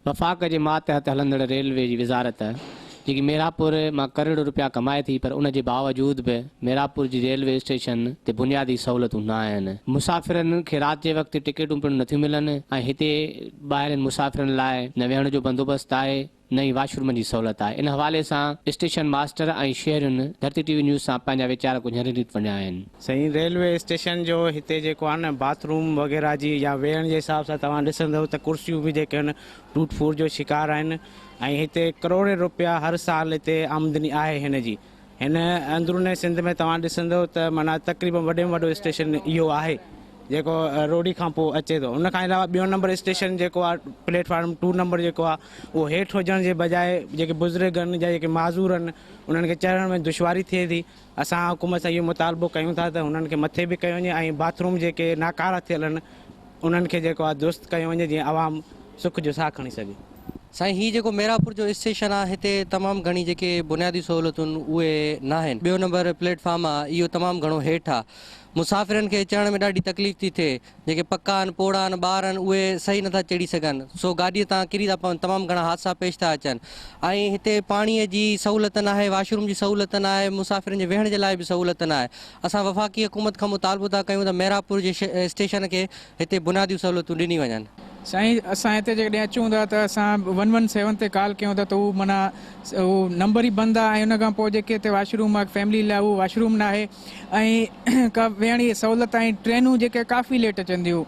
وفاق جي ماتحت هلندڙ ريلوي جي وزارت جيڪي ميراپور مان ڪروڙين روپيا ڪمائي ٿي پر ان جي باوجود به ميراپور جي ريلوي اسٽيشن تي بنيادي سهولتون نه آهن. مسافرن کي رات جي وقت ٽڪيٽون پڻ نٿيون ملن ۽ هتي ٻاهرين مسافرن لاء نه ويهڻ جو بندوبست آهي نه ئي واش رومن جي سهولت آهي. ان حوالي سان اسٽيشن ماستر ۽ شهرين ڌرتي ٽي وي نيوز سان پنهنجا ويچار ڪجهه هن ريت ونڊيا آهن. سائين ريلوي اسٽيشن جو هتي جيڪو آهي نه باٿ روم وغيره جي يا ويهڻ جي حساب سان توهان ڏسندؤ ته ڪرسيون به جيڪي آهن ٽوٽ ڦوٽ جو شڪار آهن ۽ هتي ڪروڙين روپيا هر سال هتي آمدني آهي هن جي هن اندرون سنڌ ۾ توهان ڏسندؤ ته معنيٰ تقريبن وڏي ۾ وڏو اسٽيشن اهو آهي جيڪو روهڙي کان پوء اچي ٿو ان کان علاوه ٻيو نمبر اسٽيشن جيڪو آهي پليٽ فارم ٽو نمبر جيڪو آهي اهو هيٺ هجڻ جي بجاء جيڪي بزرگ آهن يا جيڪي معذور آهن انهن کي چڙهڻ ۾ دشواري ٿئي ٿي اسان حڪومت سان اهو مطالبو ڪيون ٿا ته هنن کي مٿي به ڪيو وڃي ۽ باٿ روم جيڪي ناڪاره ٿيل آهن انهن کي جيڪو آهي درست ڪيو وڃي جيئن عوام سک جو ساهه کڻي سگهي. سائين هي جيڪو ميراپور جو اسٽيشن آ هتي تمام گهڻي جيڪي بنيادي سهولتون اهي ناهن ٻيو نمبر پليٽ فارم آ اهو تمام گهڻو هيٺ آ مسافرن کي چڙهڻ ۾ ڏاڍي تڪليف ٿي ٿئي جيڪي پڪا آهن، پوڙها آهن، ٻار آهن اهي صحيح نٿا چڙهي سگهن سو گاڏيء تان ڪري ٿا پون تمام گهڻا حادثا پيش ٿا اچن ۽ هتي پاڻيء جي سهولت ناهي واش روم جي سهولت ناهي مسافرن جي ويهڻ جي لاء به سهولت ناهي اسان وفاقي حڪومت کان مطالبو ٿا ڪيون ته ميراپور جي اسٽيشن کي هتي بنياديون سهولتون ڏني وڃن. سائين اسان هتي جيڪڏهن اچون ٿا ته اسان ون ون سيون تي ڪال ڪيون ٿا ته هو معنيٰ اهو نمبر ئي بند آهي ۽ ان کان پوء جيڪي هتي واش روم آهي فيملي لاء اهو واش روم ناهي ۽ ڪا ويهڻ جي سهولت ۽ ٽرينون جيڪي ڪافي ليٽ اچن ٿيون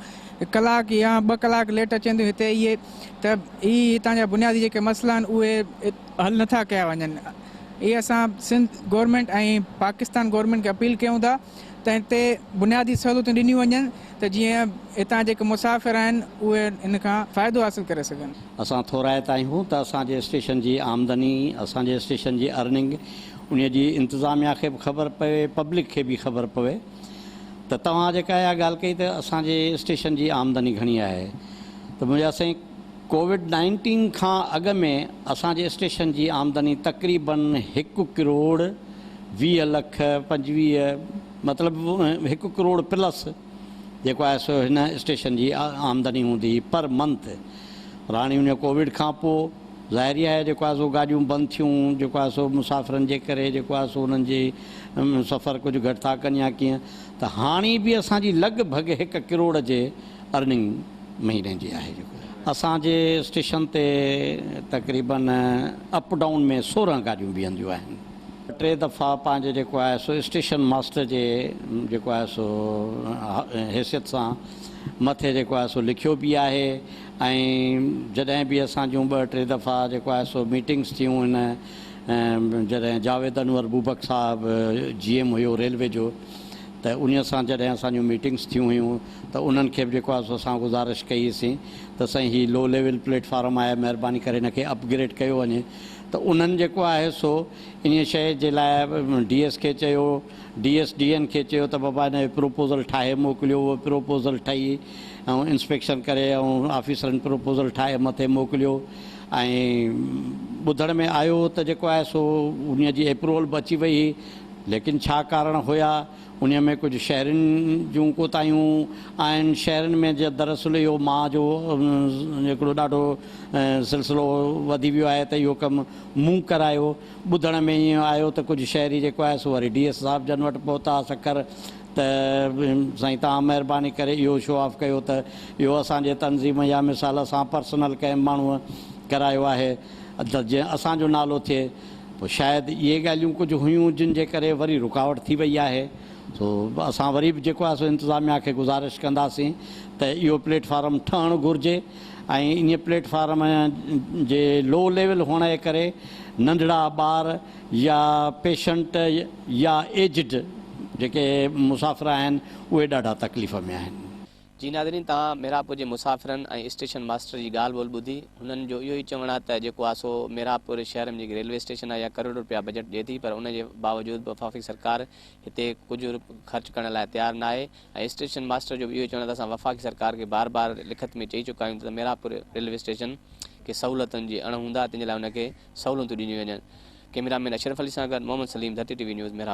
ڪلاڪ يا ٻه ڪلاڪ ليٽ اچن ٿيون هتي اهي ته هي هتان جا بنيادي جيڪي مسئلا آهن اهي حل نٿا ڪيا وڃن اهي اسان سنڌ گورنمينٽ ۽ پاڪستان گورنمينٽ کي اپيل ڪيون ٿا ته هتي بنيادي سهولتون ڏنيون وڃن ته جيئن هتان جيڪي مسافر آهن اهي ان کان فائدو حاصل ڪري سگهن. اسان ٿورائتا آهيون ته اسان جي اسٽيشن جي آمدني اسان جي اسٽيشن جي ارننگ انهيء جي انتظاميا کي به خبر پوي، پبلڪ کي به خبر پوي ته توهان جيڪا اها ڳالهه ڪئي ته اسان جي اسٽيشن جي آمدني گهڻي آهي ته منهنجا سائين ڪووڊ نائنٽين کان اڳ ۾ اسان جي اسٽيشن جي آمدني تقريبن هڪ ڪروڙ 20 لک 25 مطلب هڪ ڪروڙ پلس جيڪو آهي سو هن اسٽيشن جي آمدني هوندي هئي پر منٿ پر هاڻي انهيء ڪووڊ کان پوء ظاهري آهي جيڪو آهي سو گاڏيون بند ٿيون جيڪو آهي سو مسافرن جي ڪري جيڪو آهي سو انهن جي سفر ڪجهه گهٽ ٿا ڪن يا ڪيئن ته هاڻي به اسان جي لڳ ڀڳ هڪ ڪروڙ جي ارننگ مهيني جي آهي جيڪو اسان جي اسٽيشن تي تقريبن اپ ڊائون ۾ 16 گاڏيون بيهنديون آهن. ٽي دفعا پنهنجي جيڪو آهي سو اسٽيشن ماسٽر جي جيڪو آهي سو حيثيت سان مٿي جيڪو آهي سو لکيو به آهي ۽ جڏهن به اسان جون ٻه ٽي دفعا جيڪو آهي سو ميٽنگس ٿيون هن جڏهن جاويد انور بوبڪ صاحب جي ايم هيو ريلوي جو ته انهي سان جڏهن اسان جون ميٽنگس ٿيون هيون ته انهن کي به جيڪو آهي سو اسان گذارش ڪئي سين ته سائين هي لو ليول پليٽ فارم آهي مهرباني ڪري هن کي اپ گريڊ ڪيو وڃي ته انهن جيڪو آهي سو انهي شيء جي لاء ڊي ايس کي چيو ڊي ايس ڊي اين کي چيو ته بابا هن جو پروپوزل ٺاهي موڪليو اهو پروپوزل ٺهي ۽ انسپيڪشن ڪري ۽ آفيسرن پروپوزل ٺاهي مٿي موڪليو ۽ ٻڌڻ ۾ آيو ته جيڪو آهي سو انهي جي اپروول به اچي وئي هئي ليڪن ڇا ڪارڻ هيا انهي ۾ ڪجهه شهرين جون ڪوتاهيون آهن شهرين ۾ جي دراصل اهو مان جو هڪڙو ڏاڍو سلسلو وڌي ويو آهي ته اهو ڪم مون ڪرايو ٻڌڻ ۾ ائين آيو ته ڪجهه شهري جيڪو آهي سو وري ڊي ايس صاحب جن وٽ پهتا سکر ته سائين توهان مهرباني ڪري اهو شو آف ڪيو ته اهو اسان جي تنظيم يا مثال اسان پرسنل ڪنهن ماڻهوء ڪرايو آهي ته جيئن اسان جو نالو ٿئي پوء شايد اهي ڳالهيون ڪجهه هيون جن جي ڪري وري رڪاوٽ ٿي وئي آهي سو اسان وري به جيڪو آهي سو انتظاميا کي گذارش ڪنداسين ته اهو پليٽ فارم ٺهڻ گهرجي ۽ انهي پليٽ فارم جي لو ليول هئڻ جي ڪري ننڍڙا ٻار يا پيشنٽ يا ايجڊ جيڪي مسافر آهن اهي ڏاڍا تڪليف ۾ آهن. جي ناظرين توهان ميراپور جي مسافرن ۽ اسٽيشن ماستر جي ڳالهه ٻولهه ٻڌي هنن جو اهو ئي چوڻ آهي ته جيڪو آهي سو ميراپور شهر ۾ جيڪي ريلوي اسٽيشن آهي اها ڪروڙين روپيا بجيٽ ڏئي ٿي پر ان جي باوجود به وفاقي سرڪار هتي ڪجهه خرچ ڪرڻ لاء تيار ناهي ۽ اسٽيشن ماستر جو به اهو ئي چوڻ آهي ته اسان وفاقي سرڪار کي بار بار لکت ۾ چئي چڪا آهيون ته ميراپور ريلوي اسٽيشن کي سهولتن جي اڻ هوند آهي تنهن جي لاء ان کي سهولتون ڏنيون وڃن. ڪئميرا مين اشرف علي سان گڏ Muhammad Saleem Dharti T V news Mehrapur.